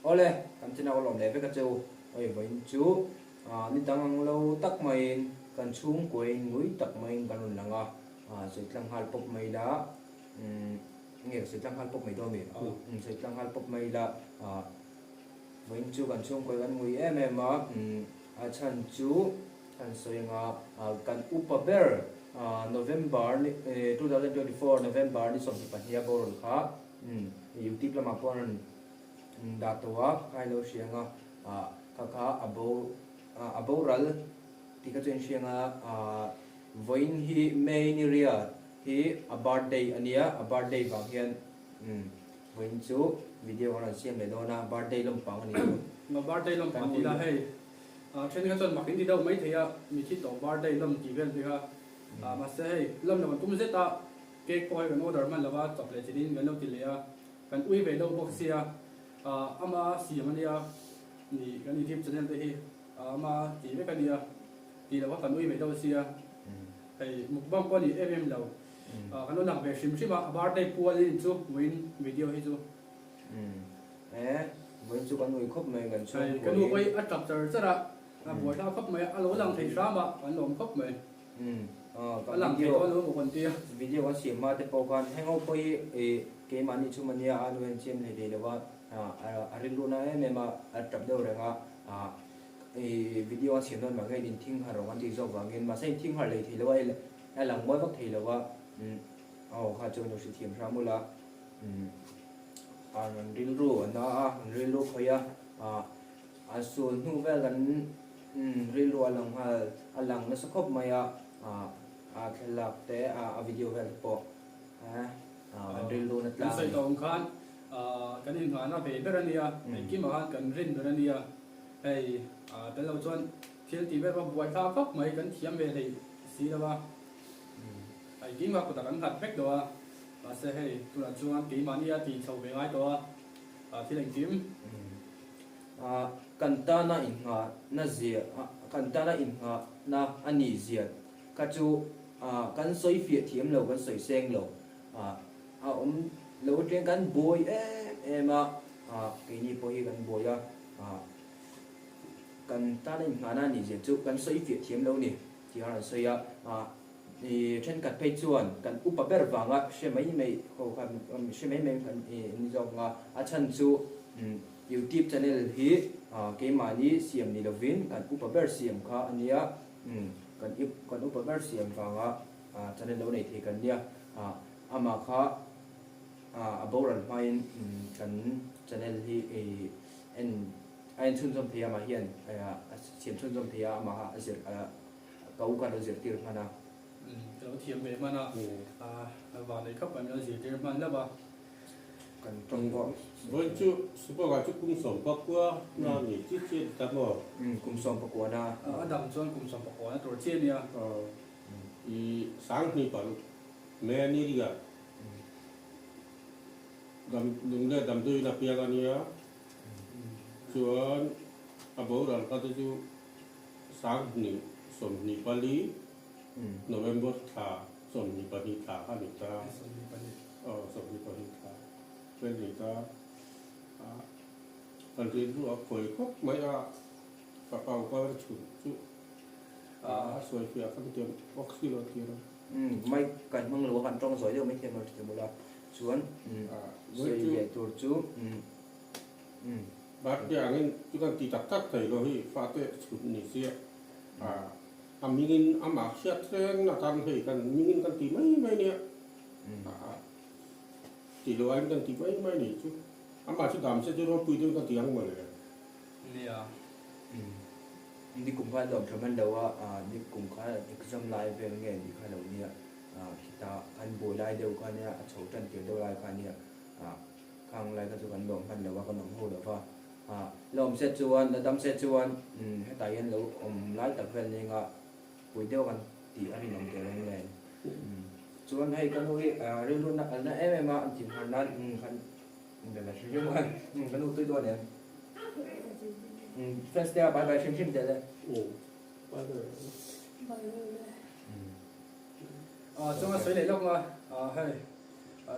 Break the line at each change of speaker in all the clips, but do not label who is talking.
Awle, kan channel ka lawm leh vek a che u. Oi vawiin chu ni dang ang lo tak maiin kan chhungkuain ngui tak maiin kan rawn lang a, sawi tlang nghal pawp mai ila, nge ka sawi tlang nghal pawp mai dawn mi? Sawi tlang nghal pawp mai ila, vawiin chu kan chhungkuai kan ngui em em a, a chhan chu kan sawi anga kan upa ber November ni 2024 November ni 22 a boral kha YouTube lamah pawh an rawn dah tawh a, kha ilo hria anga kha kha a bo a boral tih kha chu in hria anga vawiin hi May ni ria hi a birthday a nia, a birthday vang hian vawiin chu video kan rawn siam leh dawn a, birthday lawmpang a ni chu.
Ma birthday lawmpang tih lah hei then kha chuan mak in ti deuh mai thei a, mithi tawh birthday lawm tih vel te kha mahse hei lawm lo kan tum zet a, cake pawh hei kan order hman lo a, chawp leh chin in kan lo ti leh a. Kan ui ve deuh bawk sia, ama siam a nia, ni kan YouTube channel te hi ama tih vek a nia, tih loh kha kan ui ve deuh sia, hei mukbang pawh a ni em em lo, kan lo lang ve hrim hrim a, a birthday pual in chu vawiin video hi chu.
E, vawiin chu kan ui khawp mai kan chhungkua
in. Ka nu pawh hi a tap char char a, a buaithlak khawp mai a, a lo lang thei hram a, kan lawm khawp mai. A lang thei dawn lo maw kan ti a.
Video kan siam hma te pawh khan heng ho pawh hi ih keimahni chhum ania a nu hian siam hlei thei lo va, a rilru na em em a, a tap deuh reng a, ih video an siam dawn vang hian inthing harh rawh kan tih zawk vangin mahse inthing harh hlei thei lo a, a lang mawi vak thei lo va, aw kha chu nu hrethiam hram ula, an rilru a na a, an rilru khawih a, A sul hnu vel kan rilru a lang nghal, a lang nasa khawp mai a, a thlalak te, a video vel te pawh an rilru na tlang.
Kan sawi tawh ang khan kan inngahna ve ber a nia, engkimah khan kan rin ber a nia, hei tel lo chuan thil tih vel pawh buai thlak khawp mai, kan thiam ve hlei si lo a, engkimah kutah kan nghat vek tawh a, mahse hei tunah chuan keimahnia tih chho ve ngai tawh a, thil engkim.
Kan tana inngahna zia, kan tana inngahna a nih zia kha chu kan sawi fiah thiam lo, kan sawi seng lo. A awm lo atangin kan buai em em a, keini pawh hi kan buai a, kan tana inngahna a nih zia chu kan sawi fiah thiam lo a ni tih a rawn sawi a. I thenkhat phei chuan kan upa ber vanga hre mai mai ho kha hre mai mai kan ni zawk ang a, a chhan chu YouTube channel hi keimahni siam ni lovin kan upa ber siam kha a nia, kan kan upa ber siam vanga channel lo nei thei kan nia, amah kha a boral hmain kan channel hi en a en chhunzawm thei a, amah hian a siam chhunzawm thei a, amah kha a zir Ka u khan lo zirtir hman a.
Ka lo thiam ve hman a. Van nei khawp mai min lo zirtir hman hlauh a.
Kan tawng pawh.
Vawiin chu Supaga chu kum 14 na ni chi chi a ti ta maw?
Kum 19 na.
A dang chuan kum 19 na tur chi a nia.
I 2006 May ni ria dam lung leh damdawiin a piang a nia. Chuan a boral kha te chu 2024 November thla 22 thla kha a ni ta. Aw 22 thla vel a ni ta. Kan rilru a khawi khawp mai a, fapa upa ber chhun chu a sawi fiah kha chutiang bawk si lo tir a.
Mic kan hmang lo a, kan tawng zawi deuh mai thiam lo tih bawk a, chuan sawi leh tur chu.
Birthday angin chu kan ti tak tak thei lo hi fate chhut ni sia a mingin amah hriat reng atan hei kan mingin kan ti mai mai nia ti lo aiin kan ti mai mai ni chu amah chu dam se chu ropui deuhin kan ti ang mawle.
Nia.
Ni kum khan lawm tha hman lo a, ni kum khan exam lai vel nge ni kha lo nia, khita kan buai lai deuh kha nia, a chho tan tir deuh lai kha nia. Khang lai kha chu kan lawm hman lo a, kan awm ho lo va. La awm set chuan, la dam set chuan hetah hian lo awm lai tak vel ning a, pui deuh kan tih a rinawm teh reng nen. Chuan hei ka nu hi rilru na a na em em a, an tih hman nan kan be ve hrim hrim a, ka nu tui dawn em? Friends te a bye bye hrim hrim teh le.
Bye bye.
Bye bye le.
Chuan a sawi leh lawk a, hei.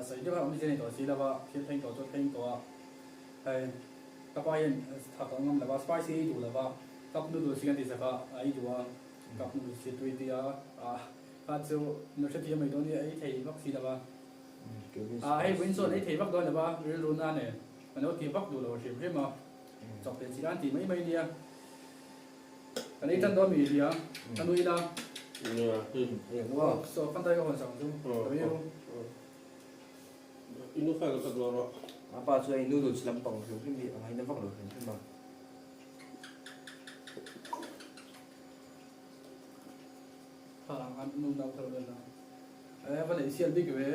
Sawi deuh a awmzia nei tawh si lo a, thil thleng tawh chu a thleng tawh a, hei Ka pa hian thak a ngam lo va, spicy ei duh lo va, cup noodles hi kan ti zak a, a ei duh a, cup noodles hi tui tia a kha chu nu hrethiam mai dawn hi a ei thei vak si lo va. A hei vawiin chuan ei thei vak dawn lo va, rilru na nen kan lo ti vak duh lo hrim hrim a, chawp leh chi an ti mai mai nia. Kan ei tan dawn mi hria, ka nui la. Saw kan dai ka hawn sak ang chu, ka nui ru.
I nu kha ka duah rawh.
A pa chu hei noodles lampang hrim hrim hi a ngaina vak lo hrim hrim a.
Kha ang an nu nau kha lo la. E va nei sial bik ve.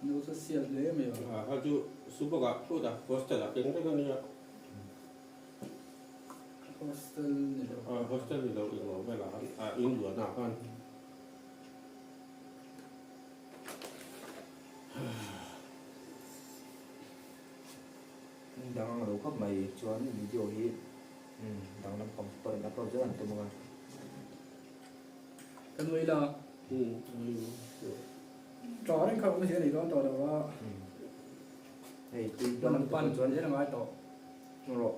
Nu chu sial hle mai a.
A ha chu subak ah phut a hostel ah keng reng a nia.
Hostel ni lo.
A hostel ni lo englo vel ah a in luahna ah khan.
Dang ang lo khawp mai chuan video hi dang lampang pawh in upload zel an tum ang a.
Ka nui la. Tah reng kha awmzia a nei dawn tawh lo a.
Hei tui dawn
pan chuan zel a ngai tawh.
Rawh.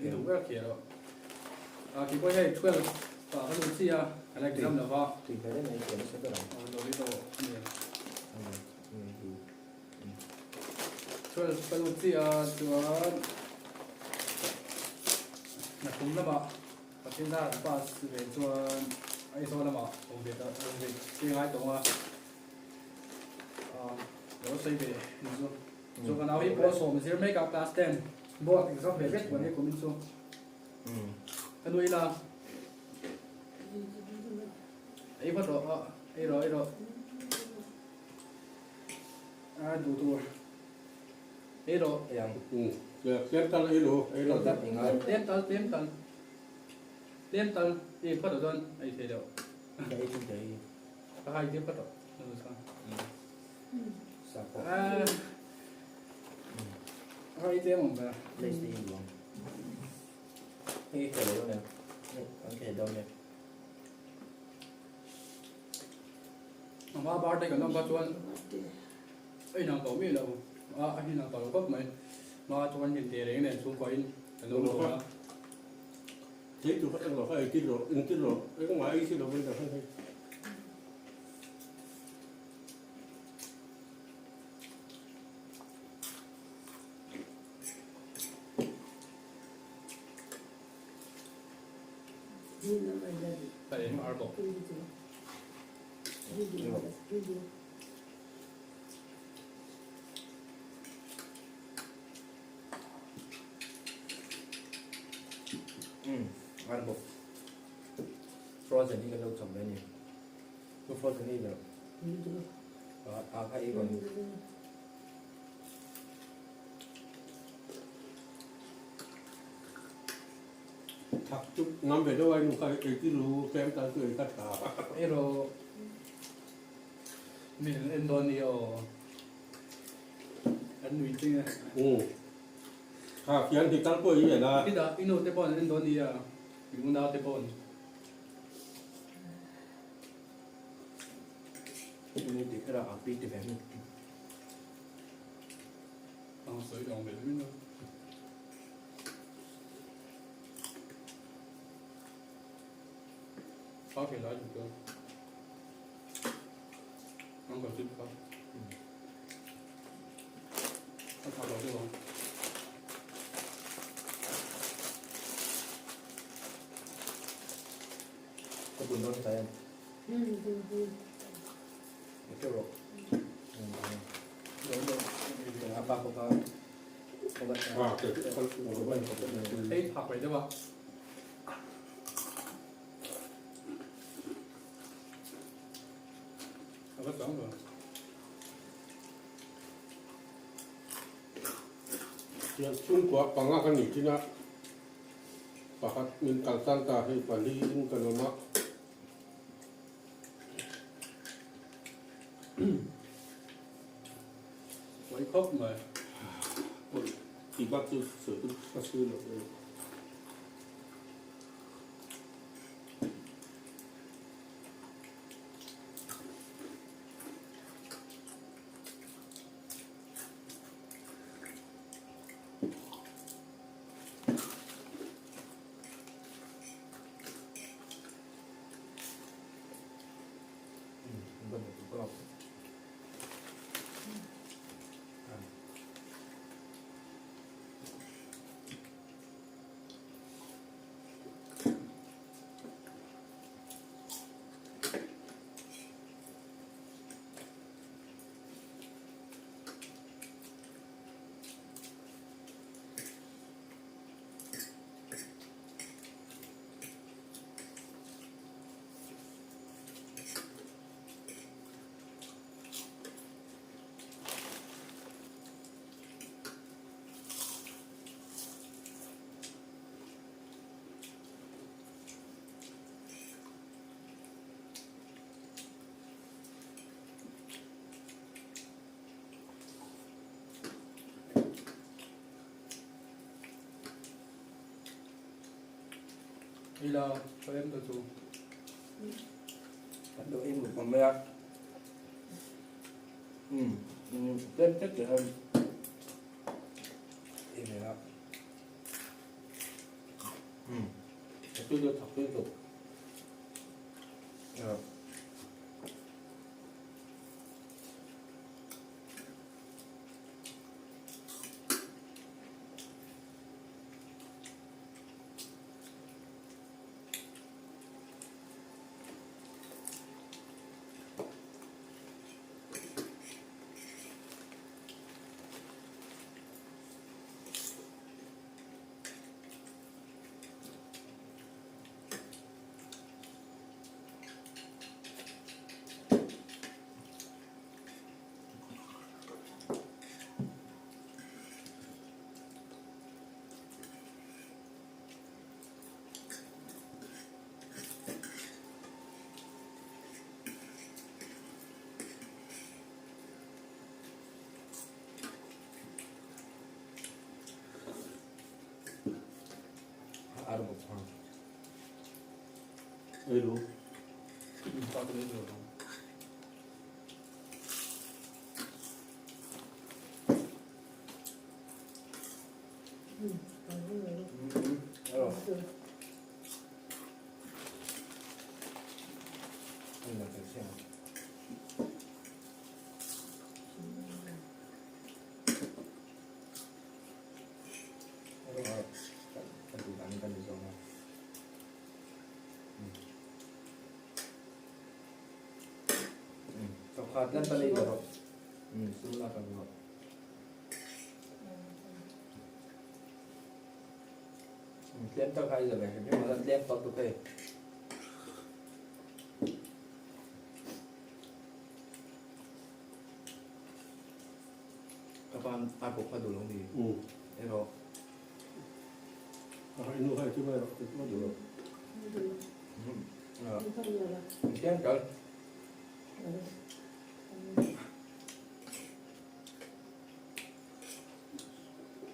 I duh ber khi rawh. A ki pawh hei 12 pa ka lut chi a, ka la exam lo va.
Tui hmel em ai thiam nasa ber ang.
Aw lo hi tawh a ni. 12 ka lut chi a chuan nakum lamah Pathian zar an pass ve chuan Aizawl lamah awm ve ta awm ve te ngai tawng a. Lo sawi ve ni chu. Chu ka nau hi pawl sawm zir mek a class 10 board exam ve vek mahni kumin chu. Ka nui la. Ei vat rawh a ei rawh ei rawh. A duh tur. Ei rawh.
Ei ang.
Tlem tal ei lo ei lo.
Tlem tal tlem tal. Tlem tal ei phawt rawh chuan ei thei loh.
Ka ei chu ka ei.
Ka hai tir phawt rawh. Hai tlem awm ve.
Lace te hi duh ang. Hei hi khel lo nia. An khel dawn nia.
A hma birthday kan awm kha chuan a inang tawh miah lo. A a inang tawh lo khawp mai. Hma chuan min teh reng nen chhungkua in kan awm tawh a.
Thei tur kha englo kha ei tir rawh, in tir rawh. Engmah ei si lo vei dah hei.
Ar bawk. Frozen hi kan lo chawm mai a ni. Chu frozen hi ber. A kha ei rawn.
Thak chu ngam ve deuh a nu kha ei ti lu tlem tal chu ei kha tha.
Ei rawh. Mi an en dawn ni aw. An nui ching e.
Um. Kha khian hi tal pawh i en a.
Khi dah i nu te pawh an en dawn ni a. I unau te pawh.
Ini ti kher a a pi ti ve mi.
Ang sawi dang ve min a. Sa thei lai chu chuan. Ang ka chip kha. A tha lo deuh ang.
Ka bun dawn ta em? Eke rawh. A pa pawh kha
Ei phak ve deuh a. A va chuang lo.
Chhungkua panga ka nih thin a. Pakhat min kalsan ta hei pali in kan awm a.
Pawi khawp mai.
Pawi tih bak chu sawi chu ka sawi lo e.
Ila ka em ta chu.
Kan lo ei mut mai a. Um tlem tlem te hian ei ve a. Um a tui deuh thak tui tuk. Yeah. Ar bawk ha.
Ei lu.
Pa te ei lu.
Tlem tak kha i za ve hrim hrim a, tlem tak tuk hei. Ka pan a pawh kha duh lo ni. Erawh.
A inu hai chu mai rawh ti chu duh lo.
Tlem kal.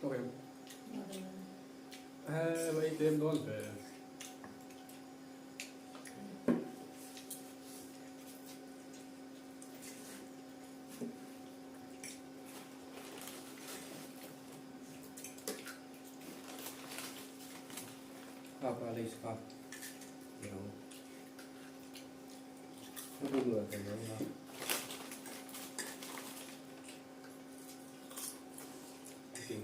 Okay. Eh, va ei tlem dawn ve.
Kha kha lei kha. Ero. Ka bu duh a lo na. Okay.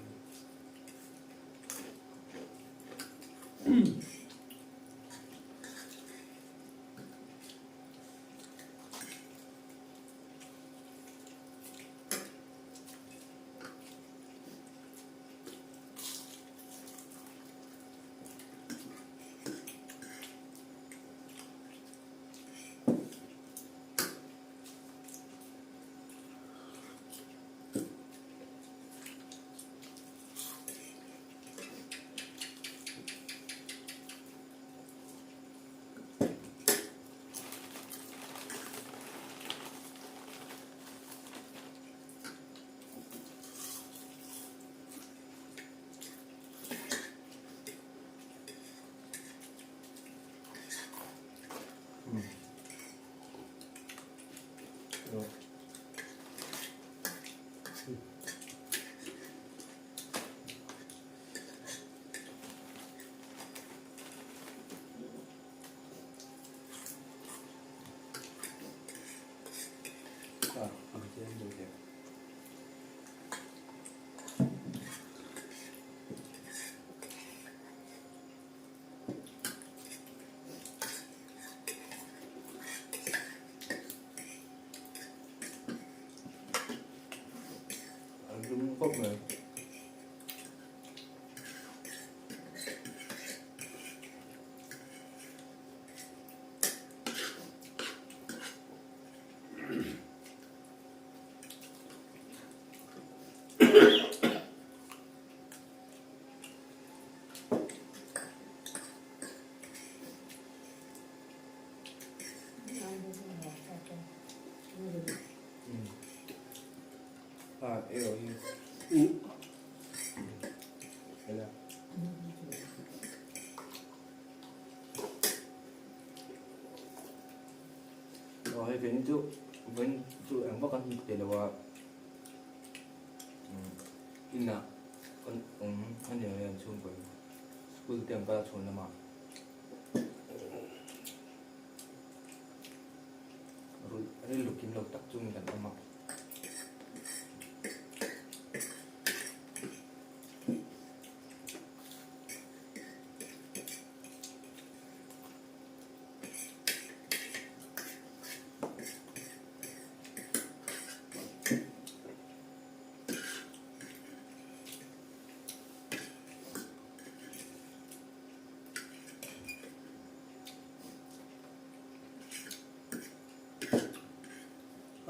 An lum khawp mai. Ah, erawh hi. Ela. Keini chu vawiin chu eng vak an hmu thei lo a, inah kan awm a ni mai an chhungkaw in school te an kal a chhuan lamah rilru kim lo tak chungin kan awm a.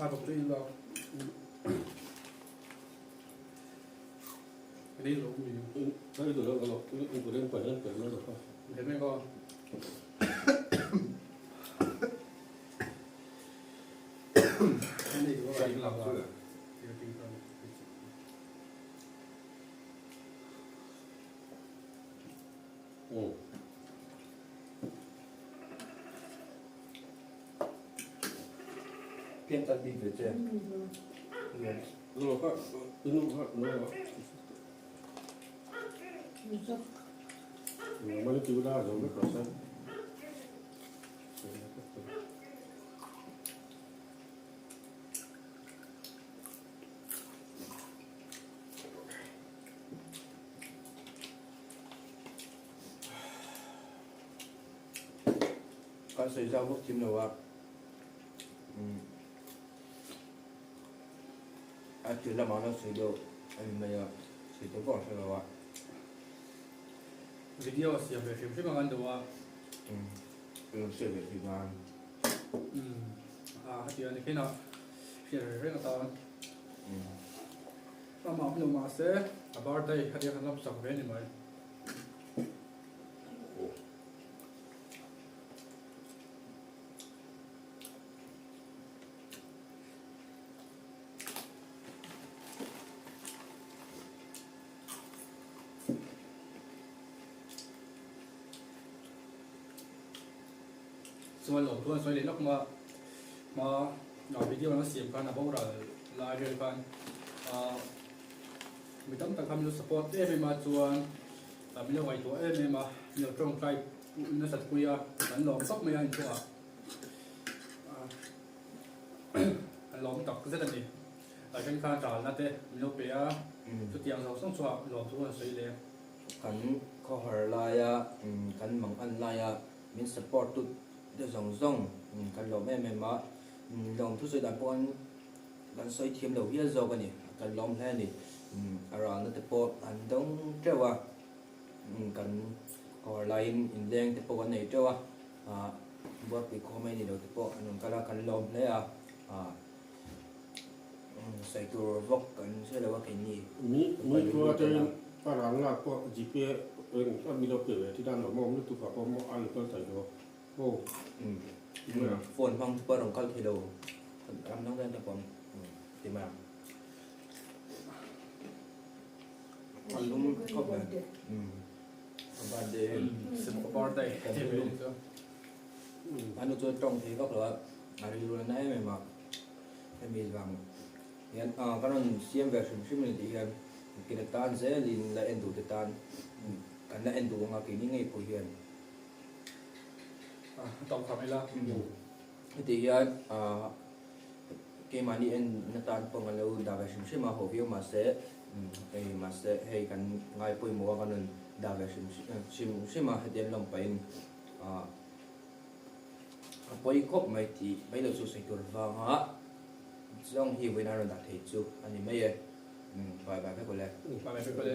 A bawk chu in lo. Cái lo mi.
Cái lo lo lo lo pa hian pa lo lo.
He me ko. Này có cái lo lo.
Ừ.
Pian tan bik ve che.
Lo ka inu ka no. Mani ti ula zo me ka sa.
Kan sawi zau bawk thim lo a. A tir lamah lo sawi deuh a ni mai a, sawi tawh vak hre lo a.
Video a siam ve hrim hrim ang an duh a.
Lo siam ve hrim ang.
A heti a ni khin a, hriat reng reng atan. Amah awm lo mahse a birthday heti a kan lam sak ve a ni mai. Chuan lawm chuan sawi leh lawk ma hma a video an siam khan a boral lai vel khan ah mi tam tak kha min lo support em em a chuan min lo ngaihtuah em em a min lo tawngtai nasat pui a kan lawm tawp mai a inchungah an lawm tak zet a ni. A then khan talna te min lo pe a, chutiang zawng zawng chhuah lawm chu an sawi leh.
Kan khawhar laia kan mang an laia min support tu te zawng zawng kan lawm em em a, lawm thusawi dan pawh kan sawi thiam lo hial zawk a ni, kan lawm hle a ni. A ralna te pawh an dawng teuh a, kan khawhar laiin inleng te pawh kan nei teuh a, buaipui khawm mai ni lo te pawh an rawn kal a, kan lawm hle a. Sawi tur vawk kan hre lo a keini.
Mi mi tua te a rang lak pawh gpay eng a mi lo pe ve ti dan awm awm lutuk a pawh maw a lo kal thei lo aw.
Phone hmang te pawh a rawn kal thei lo ram dang daih te pawh ti mai ang. A lum khawp mai. A birthday.
Birthday.
A nu chu a tawng thei vak lo a, a rilru a na em em a, hemi vang hian ah ka rawn siam ve hrim hrim a ni tih hian kila tan zelin la en duh te tan kan la en duh anga keini ngei pawh hian
a tawng kham ila.
Heti hian ah keimahni en na tan pawh kan lo dah ve hrim hrim a, haw viau mahse hei mahse hei kan ngai pawimawh a kan rawn dah ve hrim hrim a heti an lawm pahin. A pawi khawp mai tih mai lo chu sawi tur vanga zawng hi vawiin a rawn dah thei chu a ni mai e. Bye bye vek ule.
Bye bye vek ule.